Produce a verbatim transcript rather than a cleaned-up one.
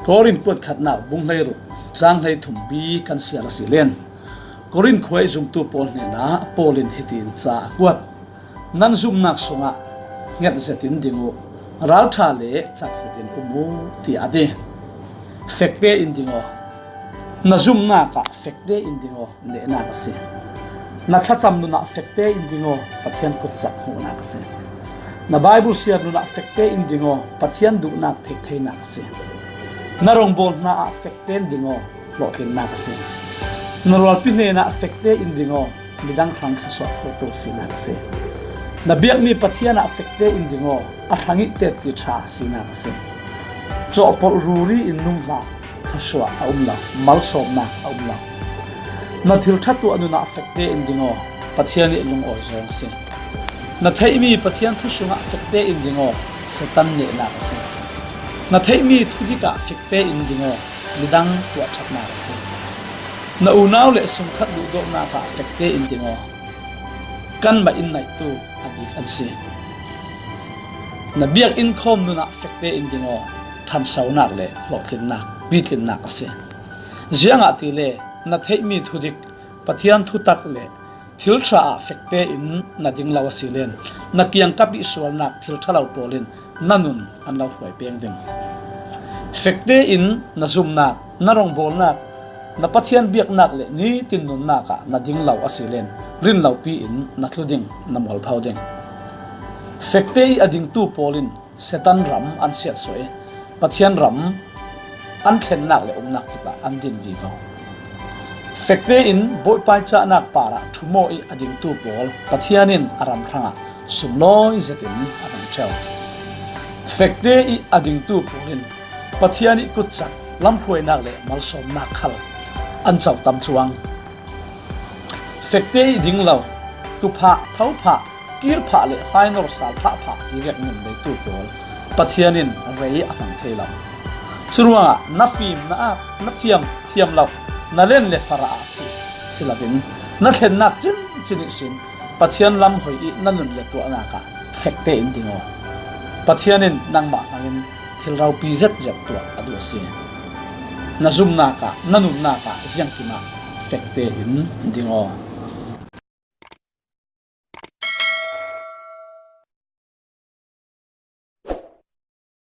Korin kuat khatna bung hleiruk, chang hleithum bi kan siar a si len. Korin khua i zumtu pawl hnenah Paul in hitin ca a kuat: Nan zumnak sungah nget zetin ding uh, ralṭha le cak zetin um uh, tiah a ti. Fekte in ding aw. Na zumnak ah fekte in ding aw, nehnak a si. Na thlacam nun ah fekte in ding aw, Pathian kutcak hmuhnak a si. Na Bible siar nun ah fekte in ding aw, Pathian duhnak theihtheinak a si. Na rongbawl hna ah fekte in ding aw, hlawhtlinnak a si. Na rualpi hnenah fekte in ding aw, midang hrang thluasuah kholtu sinak a si. Na biakmi Pathian ah fekte in ding aw, a hrang i tetti ṭha sinak a si. Cawhpolh ruri in nung hlah, thluasuah a um lo, malsawmnak a um lo. Na thil ṭha tuah nun ah fekte in ding aw, Pathian nih lungawi zawng a si. Na theihmi Pathian thu sungah fekte in ding aw, Satan nehnak a si. Na theihmi thudik ah fekte in ding aw, midang tuahṭhatnak a si. Na unau le sungkhat duhdawtnak ah fekte in ding aw, kanmah in naihtu a bik an si. Na biakinn khawm nun ah fekte in ding aw, ṭhansonak le hlawhtlinnak, pitlinnak a si. Ziangahtile na theihmi thudik, Pathian thutak le thil ṭha ah fekte in na ding lo a si len, na kiangkap i sualnak thil ṭha lo pawl in na nun an lo hruai peng ding. Fekte in na zumnak, na rongbawlnak, na Pathian biaknak le nitin nunnak ah na ding lo a si len, rinlopi in na tlu ding, na mualpho ding. Fekte i a dingtu pawl in Satan ram an siatsuah i, Pathian ram an thlennak le umnak kipah an din vivo. Fekte in Bawipa i cahnak parah ṭhumawh i a dingtu pawl Pathian in a ram hrangah sunglawi zetin a hmang ṭheu. Fekte i a dingtu pawl in Pathian i kutcak lamhruainak le malsawmnak khal an co tam cuang. Fekte i ding lo, tuphah, thophah, kirphah le hmainor salphah phah ti vek nun leitu pawl Pathian in rei a hmang thei lo. Curuangah na fim, na ak, na thiam, thiam lo, na len le farah ah si, si loin na thlennak cincin ihsin Pathian lam hoi i na nun le tuahnak ah fekte in ding aw. Pathian in nangmah hmangin thil ropi zetzet tuah a duh a si. Na zumnak ah, na nunnak ah ziangkim ah fekte in ding aw.